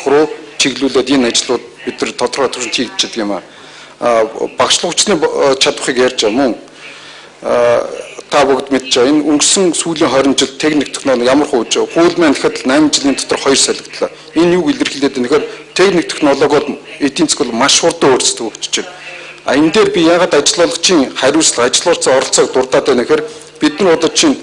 боловсрох руу чиглүүлээд энэ ажлууд бид нар тодорхой түвшинд хийгдчихэд юм аа. Багшлуугчны чадварыг ярьж байгаа мөн та бүгд мэдж байгаа. Энэ өнгөрсөн сүүлийн 20 жил техник технологи ямар хууж хууль маань гэхэд 8 жилийн дотор 2 солигдлоо. Энэ юуг илэрхийлээд байна гэхээр техник технологи бол эдийн засаг бол маш хурдан өөрчлөлт өгч байна. А энэ дээр би яагаад ажил олгогчийн хариуцлага, ажил олгогчийн оролцоог дурдаад байна гэхээр бид нар одоо чинь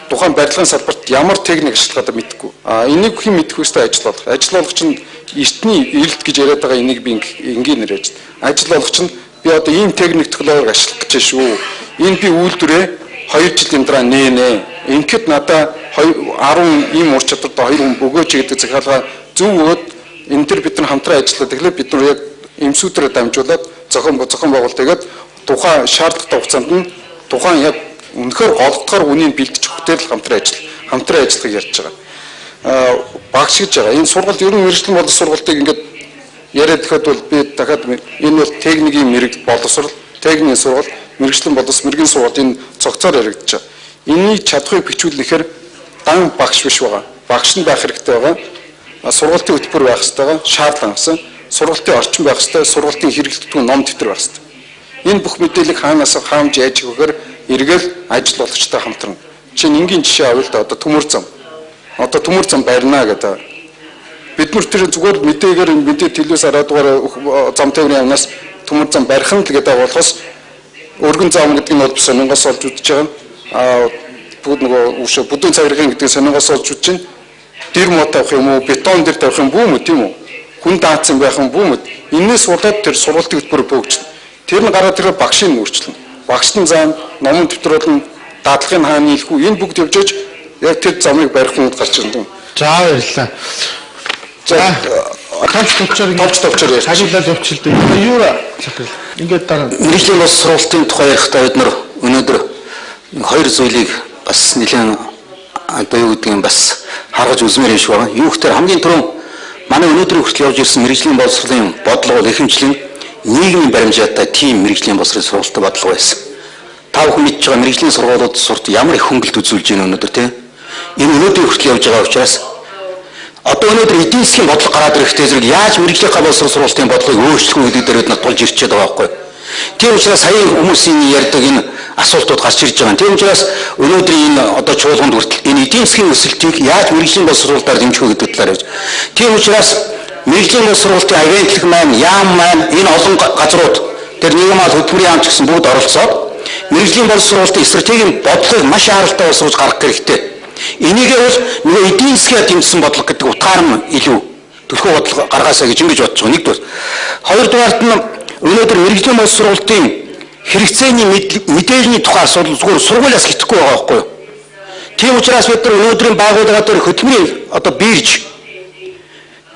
тухайн барилгын салбарт ямар техник ашиглахаа мэдэхгүй. А энийг хэн мэдэх вэ? Ажил олгох. Ажил олгогч нь эртний эрэлт гэж яриад байгаа энийг би энгийн нэр яаж. Ажил олгогч нь би одоо ийм техник технологиг ашиглах гэж шүү. Энэ би үйлдвэрээ 2 жилийн дараа нээнэ. Ингээд надаа 10 ийм ур чадвартай 2 хүн бөгөөч гэдэг захиалга зөв өгөөд энэ төр бид нар хамтран ажиллаад тэгэхээр бид нар яг эмсүүдрээр дамжуулаад зохион байгуулалт тэгээд тухайн шаардлагатай хугацаанд нь тухайн яг үнэхээр голдохоор үнийг бэлдэж өгөхтэй л хамтран ажиллахыг ярьж байгаа. Багш гэж байгаа. Энэ сургалт ер нь мэргэжлийн боловсрол сургалтыг ингээд яриад ихэд бол би дахиад энэ бол техникийн мэрэг боловсрол, техникийн сургалт, мэргэжлийн боловсрол, мэрэгэн сургалт энэ цогцоор яригдж байгаа. Энэний чадхыг бичүүлэхээр дан багш биш байгаа. Багш нь байх хэрэгтэй байгаа. Сургалтын хөтөлбөр байх хэрэгтэй байгаа. Шаардлага гэсэн. Сургалтын орчин байх хэрэгтэй. Сургалтын хэрэглэгдэх ном дэвтэр байх хэрэгтэй. Энэ бүх мэдээллийг хаанаас хаамж яаж өгөхөөр эргэл ажил болгочтой хамтран. Жишээ нь энгийн жишээ авъя л да. Одоо төмөр зам. Одоо төмөр зам барина гэдэг. Бид нар тэр зүгээр мэдээгээр мэдээ телевиз 10 дугаар зам тээврийн яамнаас төмөр зам барих нь л гэдэг болохоос өргөн зам гэдэг нь бол сонингоос олж үзэж байгаа. Аа бүгд нөгөө өвшөө бүдүүн цагиргын гэдэг сонингоос олж үзэж байна. Дэр мод тавих юм уу, бетон дэр тавих юм бүү мө тийм үү? Хүн даацсан байх юм бүү мө. Энээс болоод тэр сургалтын хөтөлбөр бөөгжнө. Тэр нь гараад тэр багшийн өөрчлөн. Багш нь зам, номон дэвтэр болон дадлагын хаана нийлэх үү? Энэ бүгд явж яг тэр замыг барих хүнд гарч ирнэ. За баярлалаа. За товч товчоор ярьж хариулаад явчихлаа. Юу захирал. Ингээд дараа мэргэжлийн бос сургалтын тухай ярихдаа бид нар өнөөдөр хоёр зүйлийг бас нэлээд одоо юу гэдгийг бас харгаж үзмээр юм шиг байна. Юу гэхээр хамгийн түрүүн манай өнөөдрийн хүртэл явж ирсэн мэргэжлийн боловсролын бодлого бол ихэвчлэн нийгмийн баримжаатай тийм мэргэжлийн боловсролын сургалтын бодлого байсан. Та бүхэн мэдж байгаа мэргэжлийн сургуулиуд сурт ямар их хөнгөлт үзүүлж байна өнөөдөр тийм. Энэ өнөөдрийн хүртэл явж байгаа учраас одоо өнөөдөр эдийн засгийн бодлого гараад ирэхдээ зэрэг яаж мэргэжлийн боловсрол сургалтын бодлогыг өөрчлөх үү гэдэг дээр бид нар тулж ирчээд байгаа байхгүй. Тийм учраас саяын хүмүүсийн ярьдаг энэ асуултууд гарч ирж байгаа. Тийм учраас өнөөдрийн энэ одоо чуулганд хүртэл энэ эдийн засгийн өсөлтийг яаж мэргэжлийн боловсруулалтаар дэмжих вэ гэдэг талаар ярьж. Тийм учраас мэргэжлийн боловсруулалтын агентлаг маань, яам маань энэ олон газрууд тэр нийгмийн хөтөлбөрийн яам ч гэсэн бүгд оролцоод мэргэжлийн боловсруулалтын стратегийн бодлогыг маш харалтай боловсруулж гаргах хэрэгтэй. Энийгээ бол нөгөө эдийн засгаар дэмжсэн бодлого гэдэг утгаар нь илүү төлхөө бодлого гаргаасаа гэж ингэж бодож байгаа. Нэгдүгээр. Хоёрдугаарт нь өнөөдөр мэргэжлийн боловсруулалтын хэрэгцээний мэдээллийн тухай асуудал зүгээр сургуулиас хэтэхгүй байгаа байхгүй юу? Тийм учраас бид нар өнөөдрийн байгууллага дээр хөтөлбөрийн одоо бирж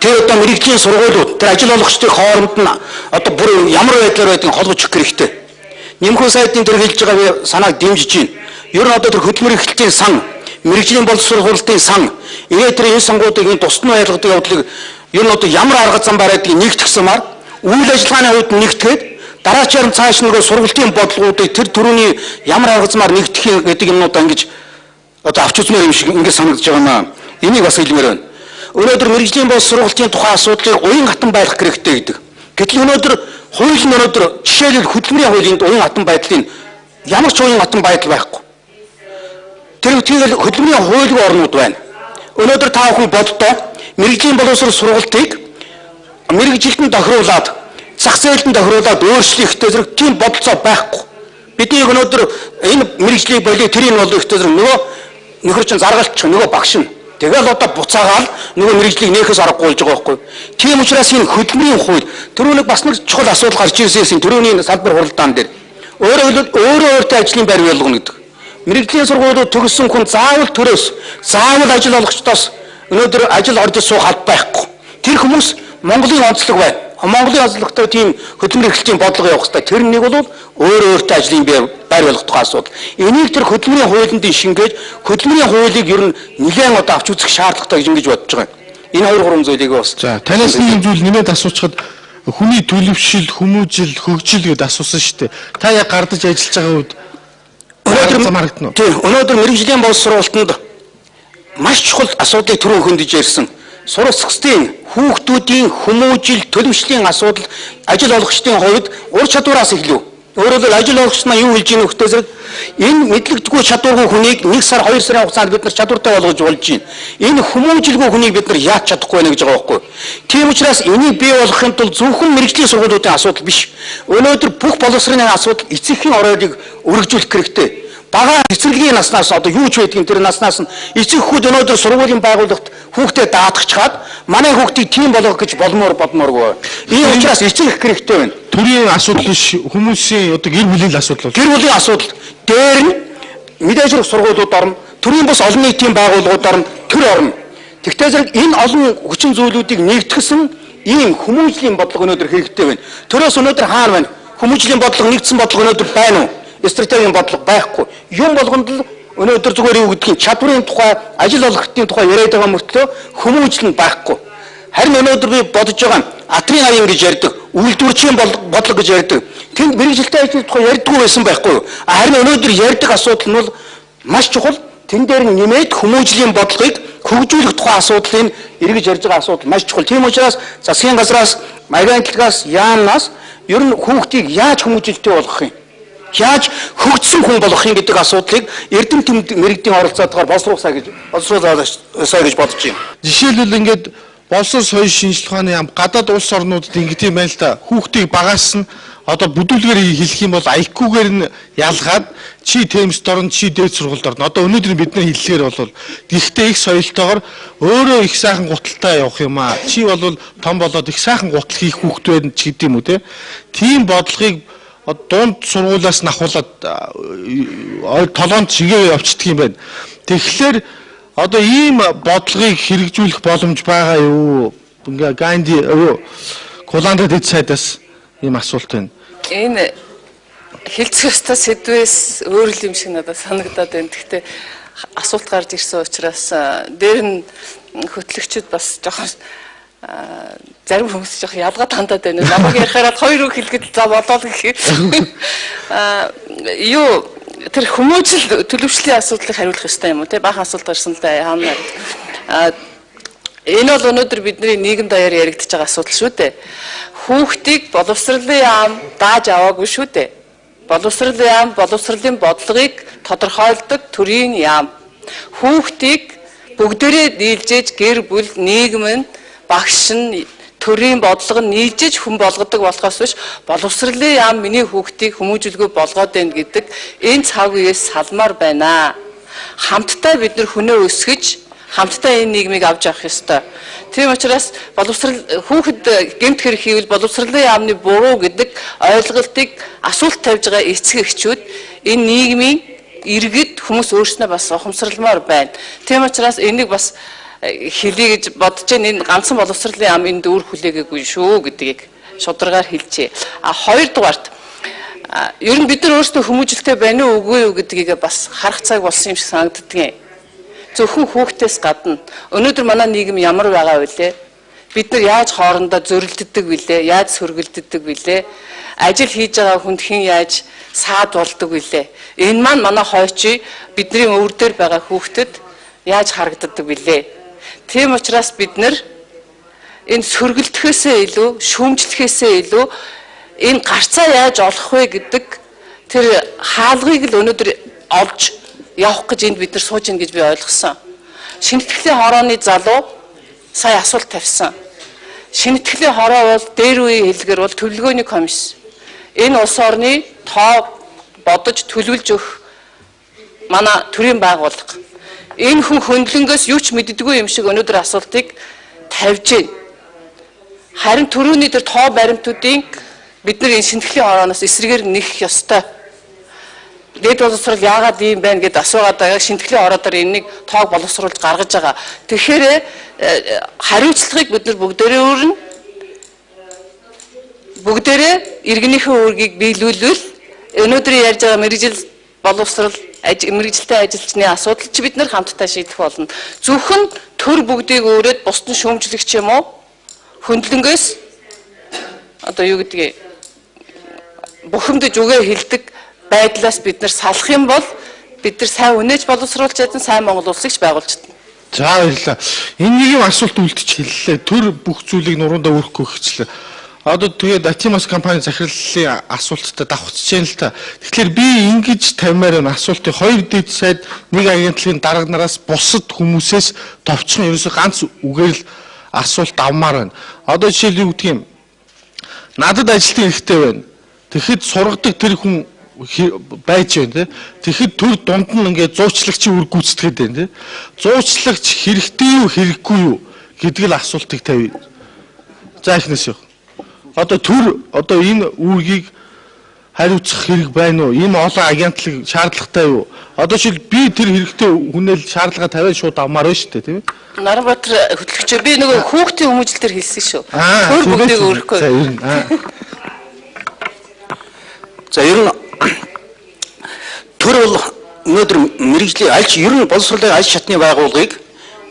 тэр одоо мэргэжлийн сургуулиуд тэр ажил олгогчдын хооронд нь одоо бүр ямар байдлаар байдгийг холбож өгөх хэрэгтэй. Нэмхүү сайдын тэр хэлж байгаа би санааг дэмжиж байна. Ер нь одоо тэр хөтөлбөр эрхлэлтийн сан, мэргэжлийн боловсруулалтын сан, энэ тэр энэ сангуудыг энэ тусад нь байлгадаг явдлыг ер нь одоо ямар арга зам барайдгийг нэгтгэсмаар үйл ажиллагааны хувьд нэгтгээд дараачаар нь цааш нөгөө сургалтын бодлогоудыг тэр төрөний ямар арга замаар нэгтгэх гэдэг юмнуудаа ингэж одоо авч үзмээр юм шиг ингэж санагдаж байгаа юм аа. Энийг бас хэлмээр байна. Өнөөдөр мэргэжлийн боловсруулалтын тухай асуудлыг уян хатан байх хэрэгтэй гэдэг. Гэтэл өнөөдөр хууль нь өнөөдөр жишээлбэл хөдөлмөрийн хуулийн уян хатан байдлын ямар ч уян хатан байдал байхгүй. Тэр үтгэл хөдөлмөрийн хуульгүй орнууд байна. Өнөөдөр та бүхэн боддоо мэргэжлийн боловсрол сургалтыг мэргэжилтэн тохируулаад зах зээлд тохируулаад өөрчлөхтэй зэрэг тийм бодолцоо байхгүй. Бидний өнөөдөр энэ мэргэжлийг болио тэрийг болио ихтэй зэрэг нөгөө нөхөр чинь заргалчих нөгөө багш нь. Тэгэл одоо буцаагаал нөгөө мэргэжлийг нээхээс аргагүй болж байгаа байхгүй. Тийм учраас энэ хөдөлмөрийн хууль түрүүнийг бас нэг чухал асуудал гарч ирсэн түрүүний салбар хуралдаан дээр. Өөрөөр хэлбэл өөртөө ажлын байр болгоно гэдэг. Мэргэжлийн сургуулиуд төгссөн хүн заавал төрөөс, заавал ажил олгогчдоос өнөөдөр ажил орж суух алба байхгүй. Тэр хүмүүс Монголын онцлог байна. Монголын онцлогтой тийм хөдөлмөр эрхлэлтийн бодлого явах хэрэгтэй. Тэр нэг бол өөр өөртөө ажлын байр болгох тухай асуудал. Энийг тэр хөдөлмөрийн хуулинд шингээж хөдөлмөрийн хуулийг ер нь нэлээд одоо авч үзэх шаардлагатай гэж ингэж бодож байгаа юм. Энэ 2 3 зүйлийг бас. За танаас нэг зүйл нэмээд асуучхад хүний төлөвшил, хүмүүжил, хөгжил гэдээ асуусан шүү дээ. Та яг гардаж ажиллаж байгаа үед өнөөдөр тийм өнөөдөр мэргэжлийн боловсруулалтанд маш чухал асуудлыг түрүү хөндөж ярьсан. Сурагчдын, хүүхдүүдийн хүмүүжил, төлөвшлийн асуудал ажил олгогчдын хувьд ур чадвараас эхлэв. Өөрөөр хэлбэл ажил олгогч маань юу хэлж ийн вөхтөө зэрэг энэ мэдлэгдгүй чадваргүй хүнийг 1 сар 2 сарын хугацаанд бид нар чадвартай болгож болж байна. Энэ хүмүүжилгүй хүнийг бид нар яаж чадахгүй байна гэж байгаа байхгүй. Тийм учраас энийг бий болгохын тулд зөвхөн мэргэжлийн сургуулиудын асуудал биш. Өнөөдөр бүх боловсролын асуудал эцэгхийн оройлыг өргөжүүлэх хэрэгтэй. Бага цэцэрлэгийн наснаас одоо юу ч байдгийг тэр наснаас нь эцэг эхүүд өнөөдөр сургуулийн байгууллагт хүүхдээ даатгачаад манай хүүхдийг тийм болгох гэж болмоор бодмооргүй. Ийм учраас эцэг их хэрэгтэй байна. Төрийн асуудал биш, хүмүүсийн одоо гэр бүлийн асуудал. Гэр бүлийн асуудал. Дээр нь мэдээж хэрэг сургуулиуд орно, төрийн бас олон нийтийн байгууллагууд орно, төр орно. Тэгтээ зэрэг энэ олон хүчин зүйлүүдийг нэгтгэсэн ийм хүмүүжлийн бодлого өнөөдөр хэрэгтэй байна. Төрөөс өнөөдөр хаана байна? Хүмүүжлийн бодлого, нэгдсэн бодлого өнөөдөр байна уу? Стратегийн бодлого байхгүй. Юм болгонд л өнөөдөр зүгээр юу гэдгийг чадварын тухай, ажил олгохтын тухай яриад байгаа мөртлөө хүмүүжил нь байхгүй. Харин өнөөдөр би бодож байгаа атрын аян гэж ярьдаг, үйлдвэрчийн бодлого гэж ярьдаг. Тэнд мэргэжилтэй ажлын тухай ярьдаггүй байсан байхгүй юу? Харин өнөөдөр ярьдаг асуудал нь бол маш чухал. Тэн дээр нэмээд хүмүүжлийн бодлогыг хөгжүүлэх тухай асуудлыг эргэж ярьж байгаа асуудал маш чухал. Тийм учраас засгийн газраас, агентлагаас, яамнаас ер нь хүүхдийг яаж хүмүүжилтэй болгох юм? Яаж хөгжсөн хүн болгох юм гэдэг асуудлыг эрдэмтэн мэргэдийн оролцоотойгоор боловсруулсаа гэж бодож байна. Жишээлбэл ингээд боловсрол соёл шинжилгээ ухааны яам гадаад улс орнуудад ингэдэг юм байна л да. Хүүхдийг багаас нь одоо бүдүүлгээр хэлэх юм бол IQ-гээр нь ялгаад чи темст орно, чи дээд сургуульд орно. Одоо өнөөдөр бидний хэллэгээр бол гэхдээ их соёлтойгоор өөрөө их сайхан гуталтай явах юм аа. Чи бол том болоод их сайхан гутал хийх хүүхд байна ч гэдэм үү те. Тийм бодлогыг дунд сургуулиас нь ахуулаад толгоонд чигээ явчихдаг юм байна. Тэгэхээр одоо ийм бодлогыг хэрэгжүүлэх боломж байгаа юу? Ингээ Ганди Куланда дэд сайдаас ийм асуулт байна. Энэ хэлцэх ёстой сэдвээс өөр л юм шиг надад санагдаад байна. Гэхдээ асуулт гарч ирсэн учраас дээр нь хөтлөгчд бас жоохон зарим хүмүүс жоох ялгаад хандаад байна. Намайг ярихаараа хоёр үг хэлэхэд за болоо л гэх. Юу тэр хүмүүжил төлөвшлийн асуудлыг хариулах ёстой юм уу те? Баахан асуулт гарсан л да хаана. Энэ бол өнөөдөр бидний нийгэм даяар яригдж байгаа асуудал шүү дээ. Хүүхдийг боловсролын яам дааж аваагүй шүү дээ. Боловсролын яам боловсролын бодлогыг тодорхойлдог төрийн яам. Хүүхдийг бүгдээрээ нийлжээж гэр бүл, нийгэм нь, багш нь, төрийн бодлого нь нийлжээж хүн болгодог болохоос биш боловсролын яам миний хүүхдийг хүмүүжүүлгүй болгоод байна гэдэг энэ цаг үеэс салмаар байна. Хамтдаа бид нар хүнээ өсгөж хамтдаа энэ нийгмийг авч явах ёстой. Тийм учраас боловсрол хүүхэд гэмт хэрэг хийвэл боловсролын яамны буруу гэдэг ойлголтыг асуулт тавьж байгаа эцэг эхчүүд энэ нийгмийн иргэд хүмүүс өөрснөө бас ухамсарламаар байна. Тийм учраас энийг бас хэлье гэж бодож байна. Энэ ганцхан боловсролын яам энд үр хүлээгээгүй шүү гэдгийг шударгаар хэлжээ. А хоёрдугаарт ер нь бид нар өөрсдөө хүмүүжилтэй байна уу үгүй юу гэдгийг бас харах цаг болсон юм шиг санагддгийн. Зөвхөн хүүхдээс гадна өнөөдөр манай нийгэм ямар байгаа вэ? Бид нар яаж хоорондоо зөрөлддөг вүлээ? Яаж сөргөлддөг вүлээ? Ажил хийж байгаа хүнд хэн яаж саад болдог вүлээ? Энэ маань манай хойчи бидний өвөр дээр байгаа хүүхдэд яаж харагддаг вүлээ? Тийм учраас бид нар энэ сөргөлдөхөөсөө илүү, шүүмжлэхээсээ илүү энэ гарцаа яаж олох вэ гэдэг тэр хаалгыг л өнөөдөр олж явах гэж энд бид нар сууж ийн гэж би ойлгосон. Шинэтгэлийн хорооны залуу сая асуулт тавьсан. Шинэтгэлийн хороо бол дээр үеийн хэлгээр бол төлөвлөгөөний комисс. Энэ улс орны тоо бодож төлөвлөж өгөх манай төрийн байгууллага. Энэ хүн хөндлөнгөөс юу ч мэддэггүй юм шиг өнөөдөр асуултыг тавьж байна. Харин төрөүний тэр тоо баримтуудын бид нар энэ шинэтгэлийн хорооноос эсрэгээр нэх ёстой. Дээд боловсрол яагаад ийм байна гэд асуугаад байгаа шинэтгэлийн ороодоор энэнийг тоог боловсруулж гаргаж байгаа. Тэгэхээр хариуцлагыг бид нар бүгдээрээ өрнө. Бүгдээрээ иргэнийхээ үүргийг биелүүлвэл өнөөдөр ярьж байгаа мэргэжил боловсрол мэргэжилтэй ажилчны асуудал чи бид нар хамтдаа шийдэх болно. Зөвхөн төр бүгдийг өөрөөд бусд нь шүүмжлэгч юм уу? Хөндлөнгөөс одоо юу гэдгийг бухимдаж үгээ хэлдэг байдлаас бид нар салах юм бол бид нар сайн үнэж боловсруулж чадна, сайн Монгол улсыг ч байгуулж чадна. За баярлалаа. Энэ нэг юм асуулт үлдчих хэллээ. Төр бүх зүйлийг нуруундаа өрөхгүй гэхчлээ. Одоо тэгээд Атимос компани захирлын асуулттай давхцаж байна л та. Тэгэхээр би ингэж тавимаар байна асуултыг хоёр дэд сайд нэг агентлагийн дарга нараас бусад хүмүүсээс товчхон ерөөсөө ганц үгээр л асуулт авмаар байна. Одоо жишээл юу гэдэг юм? Надад ажилтны хэрэгтэй байна. Тэгэхэд сургадаг тэр хүн байж байна тий. Тэгэхэд төр дунд нь ингээд зуучлагчийн үр гүйцэтгээд байна тий. Зуучлагч хэрэгтэй юу хэрэггүй юу гэдэг л асуултыг тавья. За эхнээс юу? Одоо төр одоо энэ үүргийг хариуцах хэрэг байна уу? Энэ олон агентлаг шаардлагатай юу? Одоо жишээл би тэр хэрэгтэй хүнэл шаардлага тавиад шууд авмаар байна шүү дээ тийм ээ. Наранбаатар хөтлөгчөө би нөгөө хүүхдийн хүмүүжил дээр хэлсэн шүү. Төр бүгдийг өрөхгүй. За ер нь. За ер нь төр бол өнөөдөр мэргэжлийн аль ер нь боловсролын аль шатны байгууллагыг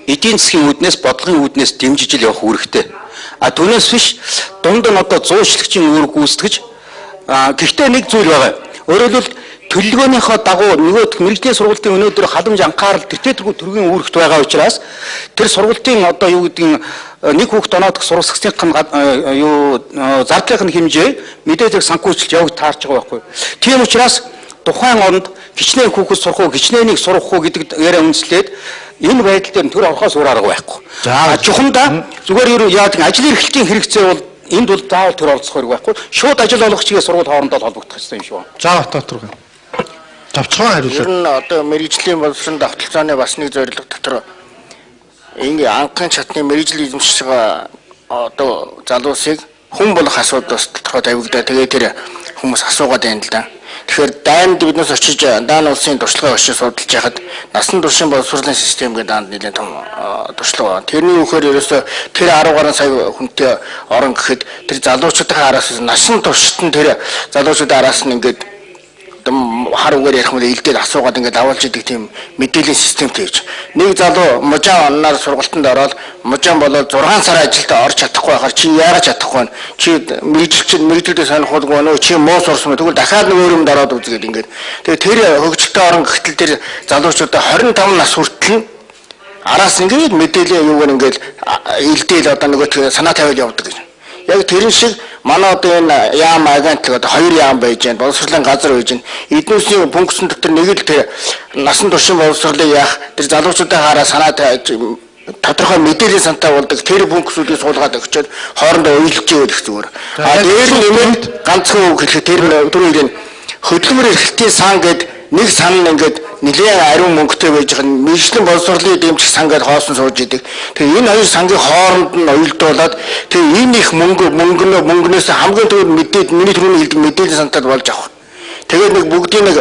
эдийн засгийн үүднээс бодлогын үүднээс дэмжиж л явах үүрэгтэй. А түүнээс биш дунд нь одоо зуучлагчийн үүрэг гүйцэтгэж гэхдээ нэг зүйл байгаа. Өөрөөр хэлбэл төлөвлөгөөнийхөө дагуу нөгөө мэргэжлийн сургуулийн өнөөдөр халамж анхаарал тэртээ төргийн үүрэгт байгаа учраас тэр сургуулийн одоо юу гэдгийг нэг хүүхд оноодох сурвалжлагчдын юу зардлын хэмжээ мэдээж санхүүжилт явагд таарч байгаа байхгүй. Тийм учраас тухайн оронд хичнээн хүүхэд сурах уу, хичнээнийг сурах уу гэдэг яриа үндэслээд энэ байдал дээр төр орохоос өөр арга байхгүй. А чухамдаа зүгээр юу яадаг ажил эрхлэлтийн хэрэгцээ бол энд бол заавал төр оролцох хэрэг байхгүй. Шууд ажил олгогчийн сургууль хоорондоо холбогдох ёстой юм шиг байна. За Батбаатар. Товчхон хариулаа. Ер нь одоо мэргэжлийн боловсролын давталцааны бас нэг зорилго дотор ингээ анхны чатны мэргэжил эзэмшиж байгаа одоо залуусыг хүн болох асуудал тодорхой тавигдаа. Тэгээ тэр хүмүүс асуугаад байна л да. Тэгэхээр дайнд биднээс очиж даан улсын туршлагаа очиж судалж яхад насан туршийн боловсролын систем гэдэг даанд нэлээд том туршлага байна. Тэрний үхээр ерөөсөө тэр 10 гаруй сая хүнтэй орон гэхэд тэр залуучуудын араас насан туршид нь тэр залуучуудын араас нь ингээд хар үгээр ярих юм бол илдээд асуугаад ингээд давуулж идэг тийм мэдээллийн системтэй гэж. Нэг залуу мужаан онноор сургалтанд ороод мужаан болоод 6 сар ажилдаа орж чадахгүй байхаар чи яагаад чадахгүй вэ? Чи мэргэжилдээ сонирхолгүй байна уу? Чи муу сурсан бэ? Тэгвэл дахиад нэг өөр юмд ороод үзгээд ингээд. Тэгээ тэр хөгжилтэй орон гэтэл тэр залуучуудаа 25 нас хүртэл нь араас ингээд мэдээллийн юугаар ингээд илдээл одоо нөгөө санаа тавиал явдаг гэж. Яг тэрэн шиг манай одоо энэ яам агентлаг одоо хоёр яам байж байна, боловсролын газар байж байна. Эднүсийн функцэн дотор нэг л тэр насан туршийн боловсролыг яах тэр залуучуудын хараа санаа тодорхой мэдээллийн сантай болдог тэр функцүүдийг суулгаад өгчөөд хоорондоо уялж ивэл их зүгээр. А дээр нь нэмээд ганцхан үг хэлэхэд тэр түрүү хэлэн хөдөлмөр эрхлэлтийн сан гээд нэг сан нь ингээд нэлээд ариун мөнгөтэй байж байгаа нь мэргэжлийн боловсролыг дэмжих сан гээд хоосон сууж идэг. Тэгээ энэ хоёр сангийн хооронд нь уялдуулаад тэгээ энэ их мөнгөнөөс хамгийн түрүүнд мэдээд миний түрүүний хэлдэг мэдээллийн сантад болж авах. Тэгээд нэг бүгдийн нэг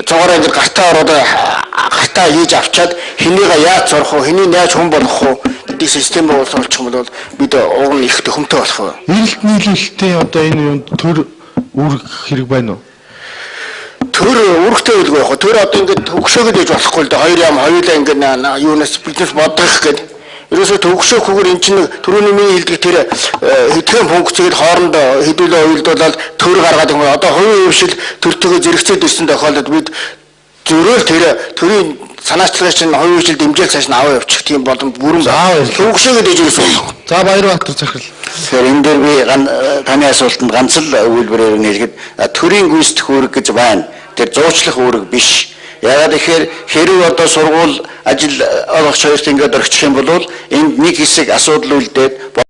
цогоороо ингээд гартаа ороод гартаа хийж авчаад хэнийгээ яаж сурах вэ? Хэнийг яаж хүн болгох вэ гэдэг системээр боловсруулчих юм бол бид уг нь их төхөмтэй болох вэ? Эрэлт нийлүүлэлтийн одоо энэ юунд төр үүрэг хэрэг байна уу? Төр үүрэгтэй байлгүй яг. Тэр одоо ингээд төгшөөгд ээж болохгүй л дээ. Хоёр яам хоёулаа ингээд юунаас биднес бодох гээд ерөөсөө төгшөөхгүйгээр эн чинь түрүүний миний хэлдэг тэр хэдхэн функцийг хоорондоо хэдүүлээ уялдуулаад төр гаргаад юм. Одоо хувийн хвшил төртөгөө зэрэгцээд ирсэн тохиолдолд бид зөрөөл тэр төрийн санаачлагын чинь хувийн хвшил дэмжээл цааш нь аваа явчих тийм боломж бүрэн байна. Төгшөөгд ээж ерөөсөө. За Баярбаатар захирал. Тэгэхээр энэ дээр би таны асуултанд ганц л өгүүлбэрээр нь хэлэхэд төрийн гүйцэтгэх үүрэг гэж байна. Тэр зуучлах үүрэг биш. Яагаад гэхээр хэрэг одоо сургууль ажил олгогч хоёрт ингээд орчих юм бол энд нэг хэсэг асуудал үлдээд